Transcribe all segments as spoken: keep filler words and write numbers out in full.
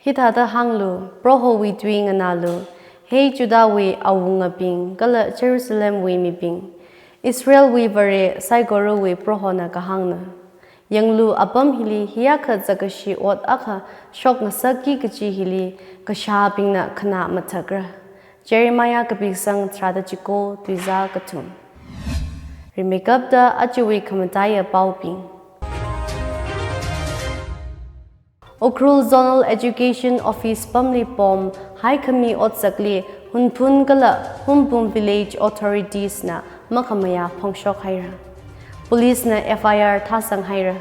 Hithāda hānglu, Prohowui tui nganālu, hei Judahwui awungabing kala Jerusalemwui mibing. Israelwui Vare saikorawui Prohona kahāngna. Yanglu, apam hili hiyākha zakkashi ot akha shokngasakki kaji hili kashābingna khanā mathakra. Jeremiah kapisang tharāda chiko, tuizā kathum. Rimeikapta ajawui khamataiya paobing. Ukhrul Zonal Education Office pamli pom haikhami otsakli Hunphun kala Humbum Village Authorities na makhamayā phongshok haira. Police na F I R thāsang haira.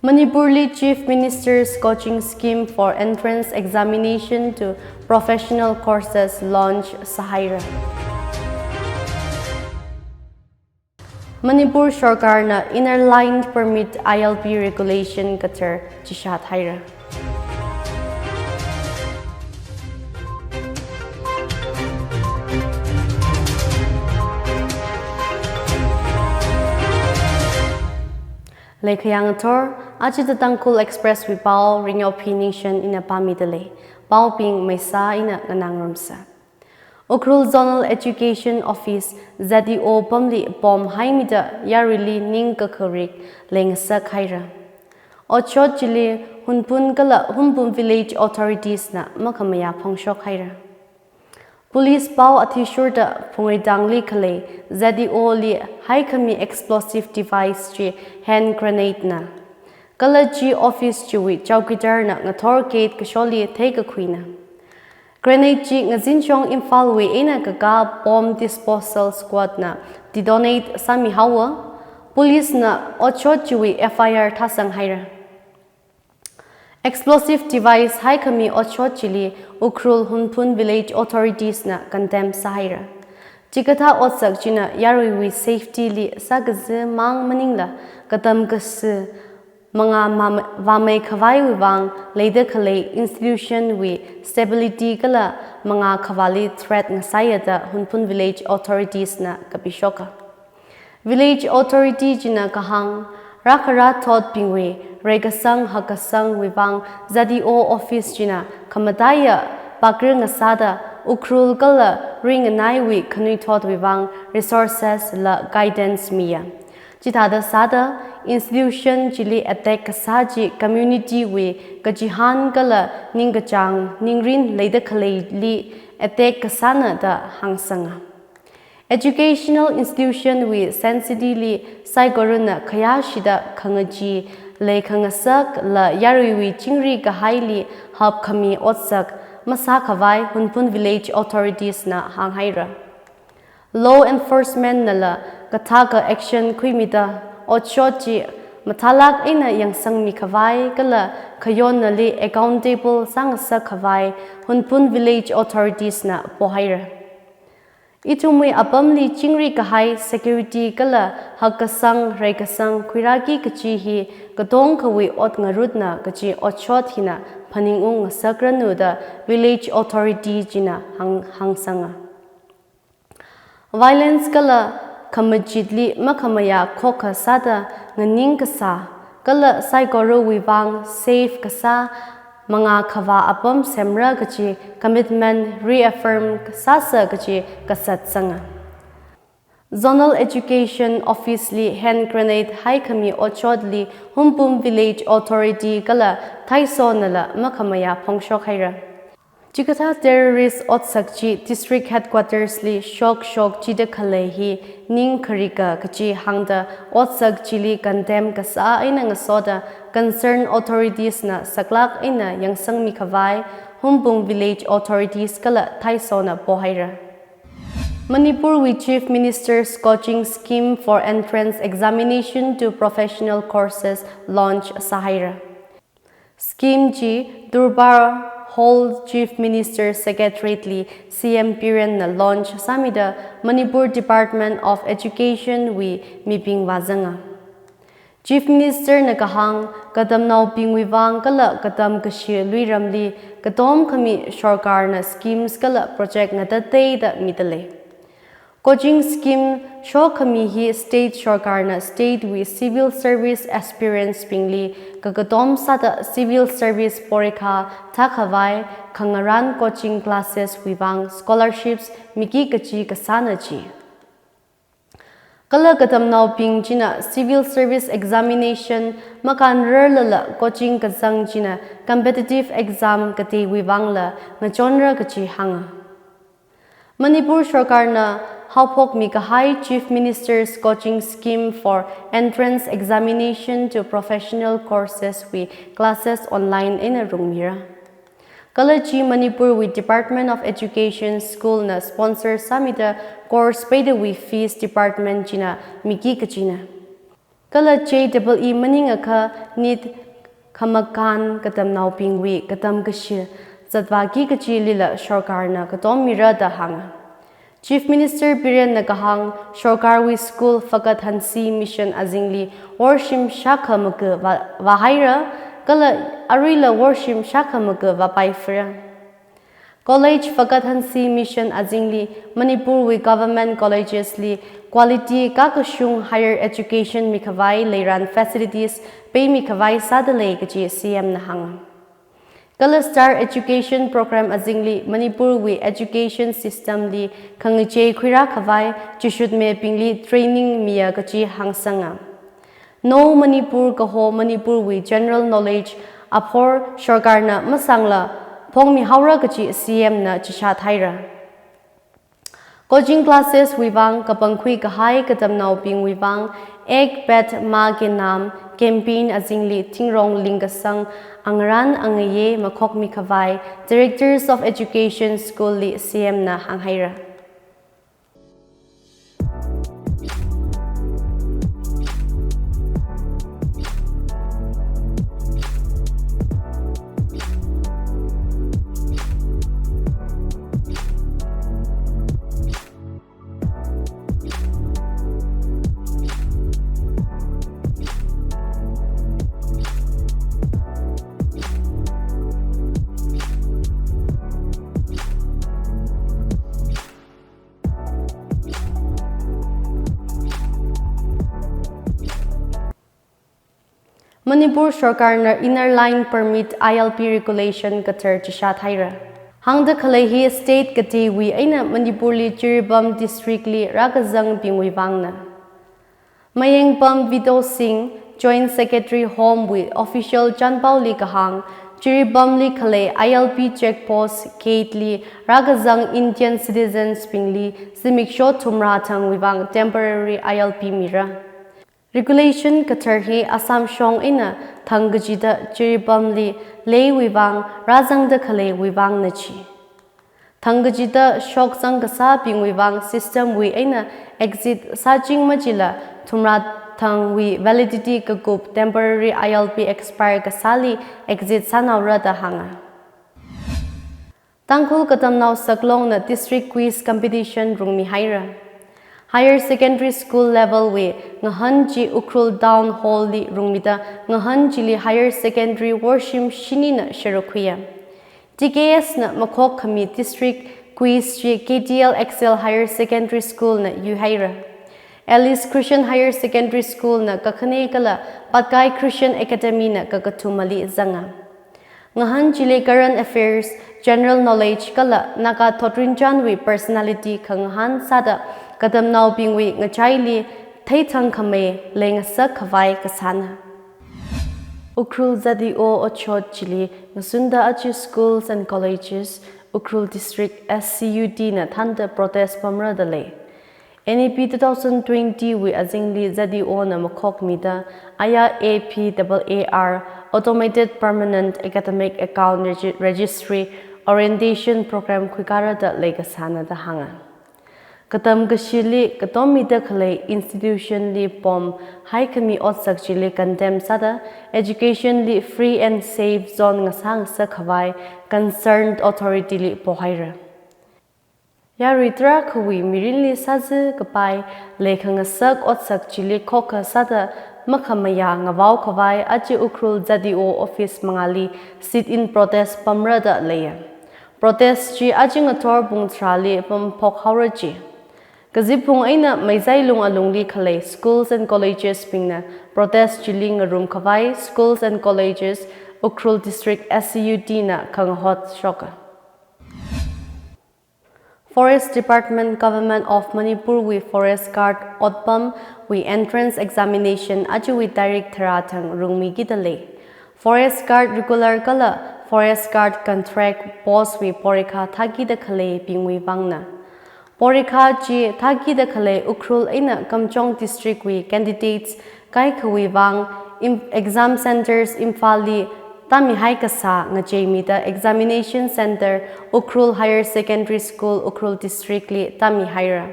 Manipurli Chief Minister's Coaching Scheme for Entrance Examination to Professional Courses launch sāhaira. Manipur Sarkarna Inner Line Permit I L P Regulation kathar chishat haira. Leikhayang thor, ajida Tangkhul Express wui pao Ringyopi Ningshen ina pāmida lei. Paobing Meisa ina nganāngarumsa. Ukhrul Zonal Education Office, Z E O pamli pom haimida yaruili ningkakharik leingasak haira. Otshot chili Hunphun kala Humbum Village Authorities na makhamayā phongshok haira. Police pao athishurda Phungreitangli khalei Z E O li haikhami explosive device chi hand grenade na. Kala chi office chiwui chowkidar na ngathor gate kasholi theikakhuina. Grenade chi ngazinshong Imphalwui eina kakā Bomb Disposal Squad na detonate sāmihaowa, police na otshot chiwui F I R thāsang haira. Explosive device haikhami otshot chili Ukhrul Hunphun Village Authorities na condemn sāhaira. Chikathā otsak china yaruiwui safety li sākazi mang maningla katam kashi mangā ma-, vāmei khavaiwui vang leida khalei institution wui stability kala mangā khavāli threat ngasāya da Hunphun Village Authorities na kapishoka. Village Authority china kahāng, rākharā thotbingwui reikasang hakkasangwui vang Z E O office china khamataiya pakri ngasāda Ukhrul kala ringanaiwui khanuithotwui vang resources la guidance miya. Chithāda sāda institution chili attack kasā chi community wui kachihān kala ningkachāng ningrin leida khaleili attack kasāna da hāngsanga. Educational institution wui sanctity li saikorana khayāshida khangachee leikhangasak la yaruiwui chingri kahaili hapkhami otsak masākhavai Hunphun Village Authorities na hānghaira. Law enforcement nala kathaka action khuimida otshot chi mathālāk eina yangsangmi khavai kala khayonnali accountable sāngasak khavai Hunphun Village Authorities na pohaira. Ithumwui apamli chingri kahai security kala hakkasang reikasang khuirāki kachi hi katongkhawui ot ngarutna kachi otshot hina phaningung ngasakranu da village authority china hāng, hāngsanga. Violence kala khamachitli makhamayā khokha sāda nganing kasā, kala saikorawui vang safe kasā, mangā khavā apam semra kachi commitment reaffirm sāsa kachi kasat sanga. Zonal Education Office li hand grenade haikhami otshotli Hunphun Village Authority kala Thaiso nala makhamayā phongshok haira. Chikathā terrorist otsak chi district headquarters li shokshok chida khalei hi ningkharika kachi hāngda otsak chili condemn kasā eina ngasoda concerned authorities na saklāk eina yangsangmi khavai Hunphun Village Authorities kala Thaiso na pohaira. Manipur wui Chief Minister's Coaching Scheme for Entrance Examination to Professional Courses launch sāhaira. Scheme chi Durbar Hall Chief Minister Secretariat li C M Biren na launch sāmida Manipur Department of Education wui mibing vāzanga. Chief Minister na kahāng, katamnaobingwui vang kala katam kashi luiramli katomkhami sorkarna schemes kala project ngatateida midalei. Coaching scheme shokhami hi state sorkarna state wui civil service aspirants bingli kakatom sāda civil service porikha thākhavai khangarān coaching classes wui vang scholarships miki kachi kasāna chi. Kala katamnaobing china civil service examination makānrarlala coaching kazang china competitive exam kateiwui vangla ngachonra kachi hānga. Manipur sorkarna haophokmi kahai Chief Minister's Coaching Scheme for Entrance Examination to Professional Courses wui classes online eina rungmira. Kala chi Manipur wui Department of Education school na sponsor sāmida course peidawui fees department china miki kachina. Kala J E E maningakha NEET khamakān katamnaobingwui katam kashi zatvāki kachilila sorkarna katom mira da hānga. Chief Minister Birenna kahāng sorkarwui school Fakat Hansi Mission azingli worshim shākha maka vā, vāhaira, kala aruila worshim shākha maka vāpaifira. College Fakat Hansi Mission azingli Manipur wui government colleges li quality kakashung higher education mikhavai leiran facilities peimikhavai sāda lei kachi C M na hānga. Kala Star Education Program azingli Manipur wui education system li khangachei khuirākhavai chishutmebingli training miya kachi hāngsanga. Know Manipur kaho Manipur wui general knowledge aphor sorkarna masangla phongmihaora kachi C M na chishat haira. Coaching classes wui vang kapangkhui kahai katamnaobingwui vang Ek Ped Maa Ke Naam campaign azingli thingrong lingkasang angarān angaye makhokmikhavai Directors of Education school li C M na hānghaira. Manipur sorkarna Inner Line Permit I L P regulation kathar chishat haira. Hāngda khalei hi state kateiwui eina Manipur li Jiribam district li rākazangbingwui vangna. Mayengpam Vito Singh, Joint Secretary Home wui official chanpaoli kahāng, Jiribam li khalei I L P check post gate li rākazang Indian citizens bingli zimiksho thumrā thangwui vang temporary I L P mira. Regulation kathar hi Assam shong eina thangkachida Jiribam li leiwui vang rāzangda khaleiwui vangna chi. Thangkachida shokzang kasābingwui vang system wui eina exit sāching machila thumrā thangwui validity kakup temporary I L P expire kasāli exit sānaora da hānga. Tangkhul Katamnao Saklongna district quiz competition rungmihaira. Higher secondary school level wui ngahān chi Ukhrul Town Hall li rungmida ngahān chili higher secondary worshim shinina sharuk khuiya. T K S na makhokkhami district quiz chi K T L Excel Higher Secondary School na yuihaira. Alice Christian Higher Secondary School na kakhane kala Patkai Christian Academy na kakathumali zanga. Ngahān chili current affairs, general knowledge kala Naga thotrinchānwui personality khangahān sāda katamnaobingwui ngachaili theithang khamei leingasak khavai kasāna. Ukhrul Z D O otshot chili ngasunda achi schools and colleges, Ukhrul District S C U D na thānda protest pamra da lei. N E P two thousand twenty wui azingli Z D O na makhokmida aya A P A A R Automated Permanent Academic Account Regi-, Registry Orientation Program khuikara da leikasāna da hānga. Katam kashili katommida khalei institution li pom haikhami otsak chili condemn sāda education li free and safe zone ngasā ngasak khavai concerned authority li pohaira. Yarui tarākhawui mirinli sāzi kapai leikhangasak otsak chili khokha sāda makhamayā ngavao khavai achi Ukhrul Z D O office mangāli sit-in protest pamra da leiya. Protest chi achi ngathor pung tharāli pamphok haora chi. Kazipphung eina Meizai lung alungli khalei schools and colleges bingna protest chili ngarum khavai Schools and Colleges Ukhrul District S C U D na khangahot shoka. Forest Department Government of Manipur wui Forest Guard otpam wui entrance examination aja wui tarik tharā thang rungmikida lei. Forest Guard regular kala Forest Guard contract post wui porikha thākida khaleibingwui vangna. Porikha chi thākida khalei Ukhrul eina Kamjong District wui candidates kaikhawui vang im-, exam centres Imphal li tāmihai kasā ngacheimida examination centre Ukhrul Higher Secondary School, Ukhrul District li tāmihaira.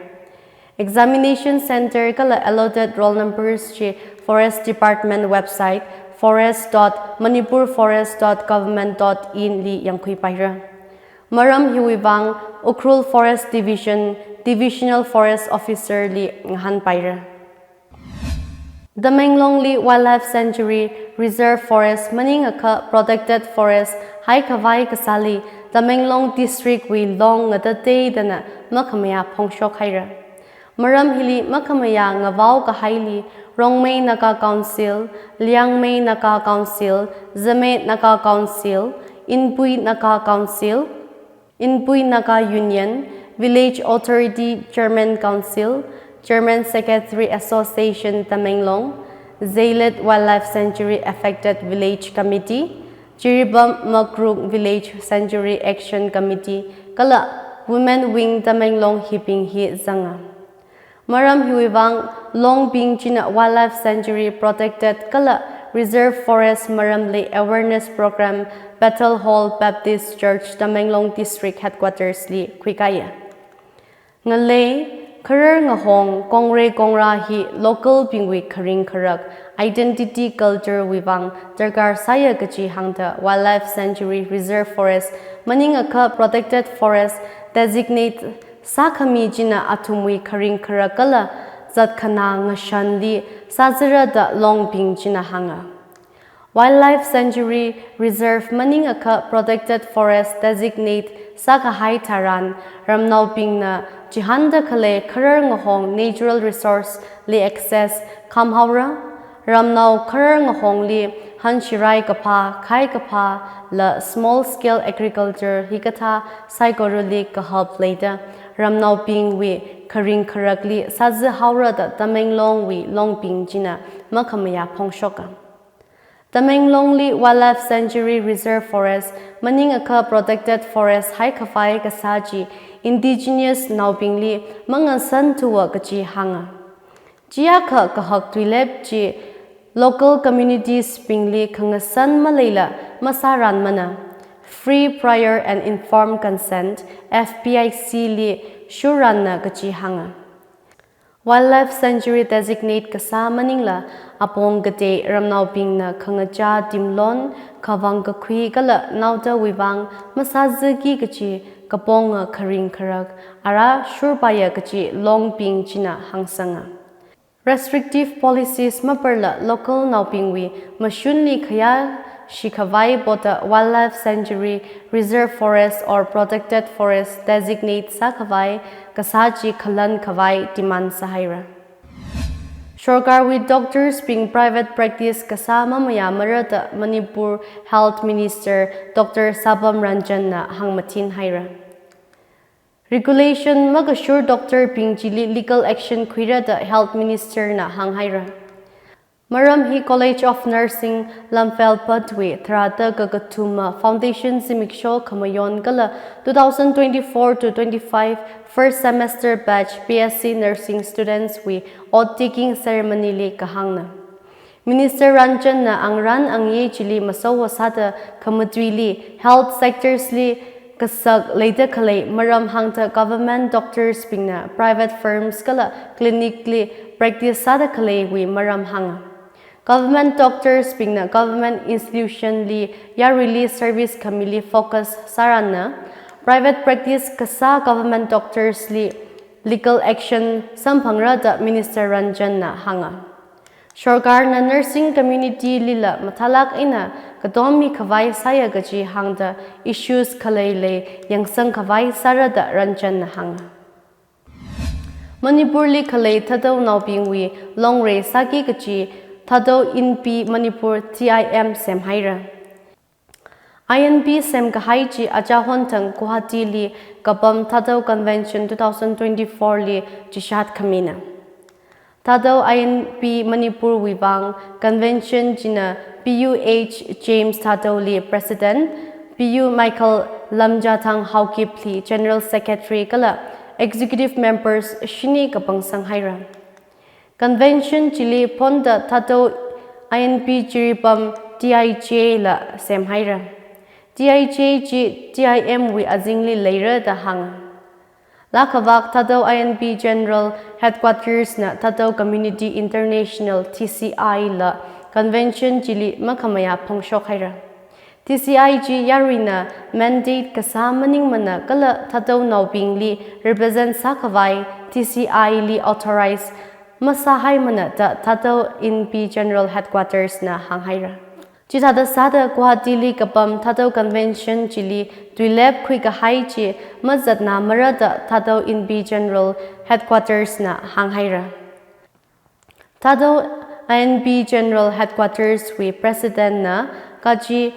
Examination centre kala allotted roll numbers chi Forest Department website forest dot manipurforest dot government dot in li yangkhuipaira. Maram hiwui vang Ukhrul Forest Division Divisional Forest Officer li ngahānpaira. Tamenglong li Wildlife Sanctuary, Reserve Forest maningakha Protected Forest haikhavai kasāli Tamenglong District wui long ngatateidana makhamayā phongshok haira. Maram hili makhamayā ngavao kahaili Rongmei Naga Council, Liangmei Naga Council, Zeme Naga Council, Inpui Naga Council, Inpui Naga Union, Village Authority Chairman Council, Chairman Secretary Association Tamenglong, Zeilet Wildlife Sanctuary Affected Village Committee, Jiribam Makruk Village Sanctuary Action Committee, kala Women Wing Tamenglong hibing hi zanga. Maram hiwui vang longbing china Wildlife Sanctuary Protected kala Reserve Forest maramli awareness program Bethel Hall Baptist Church Tamenglong District Headquarters li khuikaiya. Ngalei, kharar ngahong, kongrei kongra hi local bingwui kharing kharak, identity culture wui vang darkar sāya kachi hāngda Wildlife Sanctuary Reserve Forest maningakha Protected Forest designate sākhami china athumwui kharing kharak kala zatkhanā ngashanli sāzira da longbing china hānga. Wildlife Sanctuary Reserve maningakha Protected Forest designate sākahai tharan ramnaobingna chihānda khalei kharar ngahong natural resource li access khamhaora. Ramnao kharar ngahongli hanshirai kaphā, khai kaphā, la small scale agriculture hikathā saikorali kahap leida ramnaobingwui kharing kharakli sāzi haora da Tamenglongwui longbing china makhamayā phongshoka. Tamenglongli Wildlife Sanctuary Reserve Forest maningakha Protected Forest haikhavai kasā chi indigenous naobingli mangasan thuwa kachi hānga. Chiakha kahak tuilep chi local communities bingli khangasan maleila masāranmana. Free, prior and informed consent, F P I C li shurranna kachi hānga. Wildlife Sanctuary designate kasā maningla apong katei ramnaobingna khangachā timlon, khavang kakhui kala naotawui vang masāziki kachi kaponga kharing kharak ara shurpaiya kachi longbing china hāngsanga. Restrictive policies maparla local naobingwui mashunli khayā shikhavai poda Wildlife Sanctuary Reserve Forest or Protected Forest designate sākhavai kasā chi khalan khavai demand sāhaira. Sorkarwui doctors bing private practice kasā mamayāmara da Manipur Health Minister Doctor Sapam Ranjan na hāngmathin haira. Regulation makashur doctor bing chili legal action khuira da Health Minister na hānghaira. Maram hi College of Nursing Lamphel Patwui tharāda kakathuma foundation zimiksho khamayon kala two thousand twenty-four to twenty-five first semester batch B S C nursing students wui oath taking ceremony li kahāngna. Minister Ranjan na angrān angye chili masowa sāda khamatuili health sectors li kasak leida khalei maram hāngda government doctors bingna private firms kala clinic li practice sāda khaleiwui maram hānga. Government doctors bingna government institution li yaruili service khamili focus sāranna, private practice kasā government doctors li legal action samphangra da Minister Ranjan na hānga. Sorkarna nursing community lila mathālāk eina katommi khavai sāya kachi hāngda issues khalei lei yangsang khavai sāra da Ranjan na hānga. Manipurli khalei Thadou naobingwui longrei sāki kachi Thadou Inpi Manipur T I M semhaira. I N P semkahai chi achahon thang Guwahatili kapam Thadou Convention two thousand twenty-four li chishat khamina. Thadou I N P Manipurwui vang convention china P U H James Thadouli President, P U Michael Lamjathang Haokipli General Secretary kala Executive Members shini kapangsang haira. Convention chili phonda Thadou I N P chiripam T I J la semhaira. T I J chi T I M wui azingli leira da hānga. Lakhavak Thadou I N P General Headquarters na Thadou Community International T C I la convention chili makhamayā phongshok haira. T C I chi yaruina mandate kasā maningmana kala Thadou naobingli represent sākhavai T C I li authorize masāhaimana da Thadou Inpi General Headquarters na hānghaira. Chithāda sāda Guwahatili kapam Thadou Convention chili tuilep khuikahai chi mazatnamara da Thadou Inpi General Headquarters na hānghaira. Thadou I N P General Headquarters wui President na kachi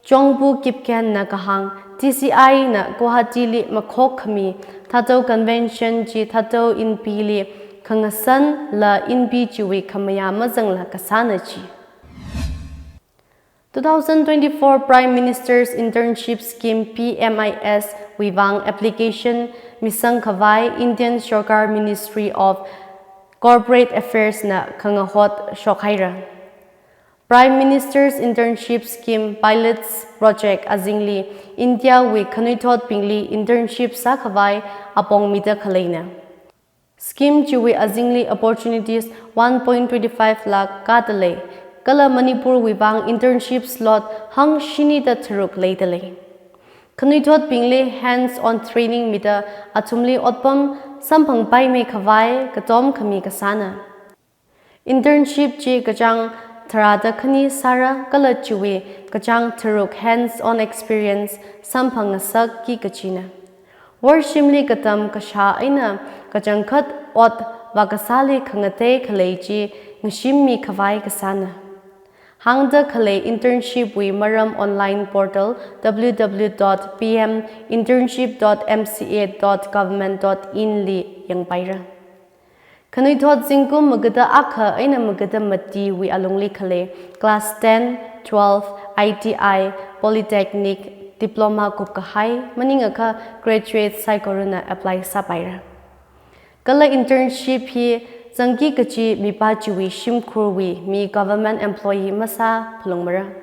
Chongpu Kipgen na kahāng, T C I na Guwahatili makhok khami Thadou Convention chi Thadou Inpili khangasan la Inpi chiwui khamayā mazangla kasāna chi. Two thousand twenty-four Prime Minister's Internship Scheme, P M I S, wui vang application misangkhavai Indian Sorkar Ministry of Corporate Affairs na khangahot shokhaira. Prime Minister's Internship Scheme Pilots Project azingli India wui khanuithotbingli internship sākhavai apong mida khaleina. Scheme chiwui azingli opportunities one point twenty-five lakh kadalei, kala Manipurwui vang internship slot hangshini da tharuk leidalei. Khanuithotbingli hands-on training mida athumli otpam samphangpaimei khavai katom khami kasāna. Internship chi kachāng tharāda khani sāra kala chiwui kachāng tharuk hands-on experience samphangngasakki kachina. Worshimli katam kashā eina kachangkhat ot vākasāli khangatei khalei chi ngashimmi khavai kasāna. Hāngda khalei internship wui maram online portal W W W dot P M internship dot M C A dot government dot in li yangpaira. Khanuithot zingkum magada akha eina magada matiwui alungli khalei class ten, twelve, I T I, polytechnic, diploma kupkahai, maningakha graduate saikorana apply sāpaira. Kala internship hi zangki kachi mipā chiwui shimkhurwui mi government employee masāphalungmara.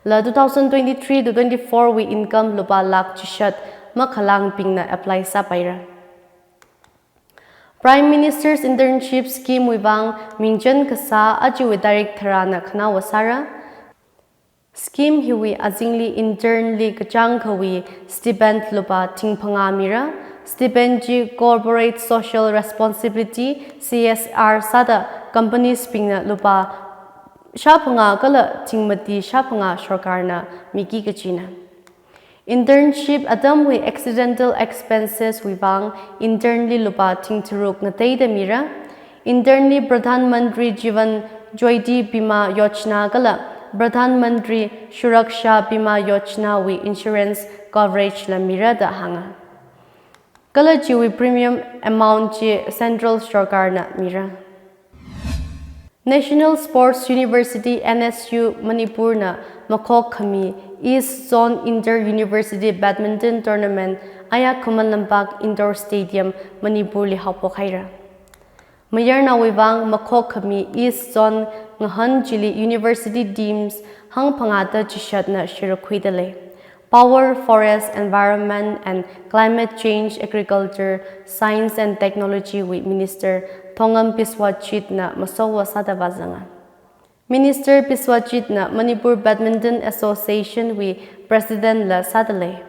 La two thousand twenty-three to twenty-four wui income lupā lakh chishat makhalāngbingna apply sāpaira. Prime Minister's Internship Scheme wui vang mingchan kasā achiwui tarik tharāna khanaowa sāra. Scheme hiwui azingli internli kachāngkhawui stipend lupā thingphangā mira. Stipend chi Corporate Social Responsibility, C S R sāda companies bingna lupā shāphangā kala thingmati shāphangā sorkarna miki kachina. Internship atamwui accidental expenses wui vang internli lupā thingtharuk ngateida mira. Internli Pradhan Mantri Jeevan Jyoti Bima Yojana kala Pradhan Mantri Suraksha Bima Yojana wui insurance coverage la mira da hānga. Kala chiwui premium amount chi central sorkarna mira. National Sports University, N S U, Manipurna makhok khami East Zone Inter University Badminton Tournament aya Khuman Lampak Indoor Stadium, Manipurli haophok haira. Mayarnaowui vang makhok khami East Zone ngahān chili university teams hangphangāda chishatna shirakhuidalei. Power, Forest, Environment and Climate Change, Agriculture, Science and Technology wui Minister Thongam Biswajit na masowa sāda vāzanga. Minister Biswajit na Manipur Badminton Association wui President la sādalei.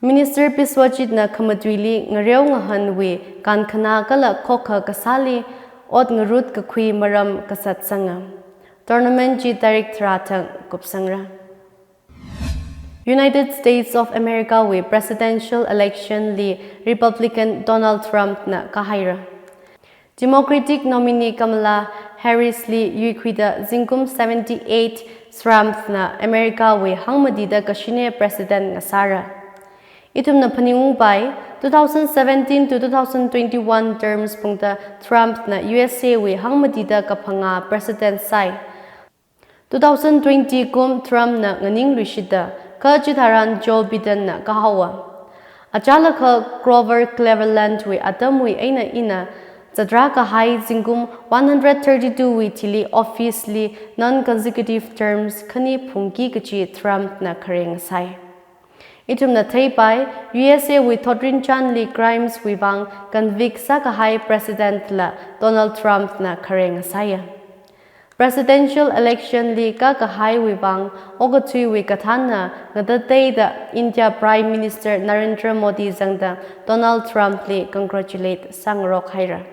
Minister Biswajit na khamatuili ngareo ngahānwui kankhanā kala khokha kasāli ot ngarut kakhui maram kasatsanga. Tournament chi tarik tharā thang kupsangra. United States of America wui presidential election li Republican Donald Trump na kahaira. Democratic nominee Kamala Harris li yuikhuida zingkum seventy-eight Trump na America wui hangmatida kashine president ngasāra. Ithumna phaningungpai, two thousand seventeen to two thousand twenty-one terms pungda Trump na U S A wui hangmatida kaphangā president sai. Two thousand twenty kum Trump na nganingluishitda, kha chitharan Joe Biden na kahaowa. Achālakha Grover Cleveland wui atamwui eina ina zatrā kahai zingkum one hundred thirty-two wui thili office li non-consecutive terms khani phungki kachi Trump na khareng sai. Ithumna theipai, U S A wui thotrinchānli crimes wui vang convict sākahai president la Donald Trump na khareng saiya. Presidential election li kakahaiwui vang okathuiwui kathānna ngatateida India Prime Minister Narendra Modi zangda Donald Trump li congratulate sāngarok haira.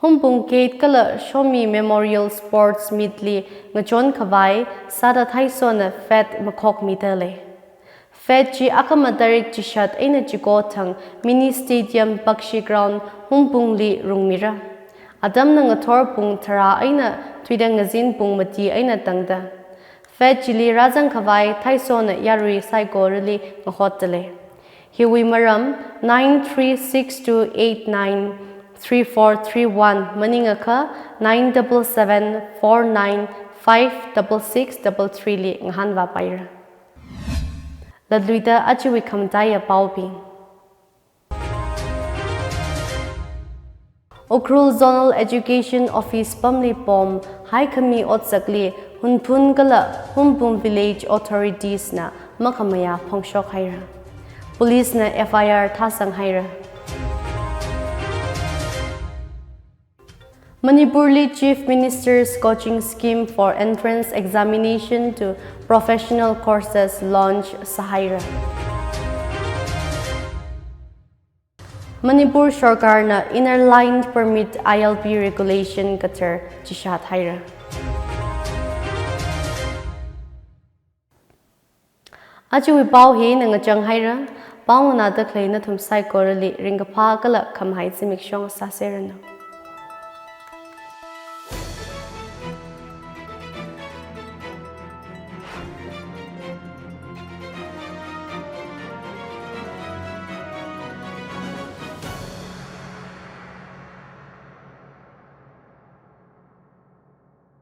Humpung Gate kala Shomi Memorial Sports Meet li ngachon khavai sāda Thaisona fete makhokmida lei. Fete chi akhama tarik chishat eina chiko thang Mini Stadium Bakshi Ground Humpung li rungmira. Atamna ngathor pung tharā eina thuida ngazin pung mati eina tangda. Fete chili rāzang khavai Thaisona yarui saikorali ngahotda lei. Hiwui maram nine three six two eight nine three four three one maningakha nine double seven four nine five double six double three li ngahānvāpaira. Latluida ajawui khamataiya paobing. Ukhrul Zonal Education Office pamli pom haikhami otsakli Hunphun kala Humpung Village Authorities na makhamayā phongshok haira. Police na F I R thāsang haira. Manipurli Chief Minister's Coaching Scheme for Entrance Examination to Professional Courses launch sāhaira. Manipur Sarkarna Inner Line Permit I L P Regulation kathar chishat haira. Ajawui pao hina ngachang haira, pao nganāda khalei nathum saikorali ringkaphā kala khamahai zimiksho sāseranu.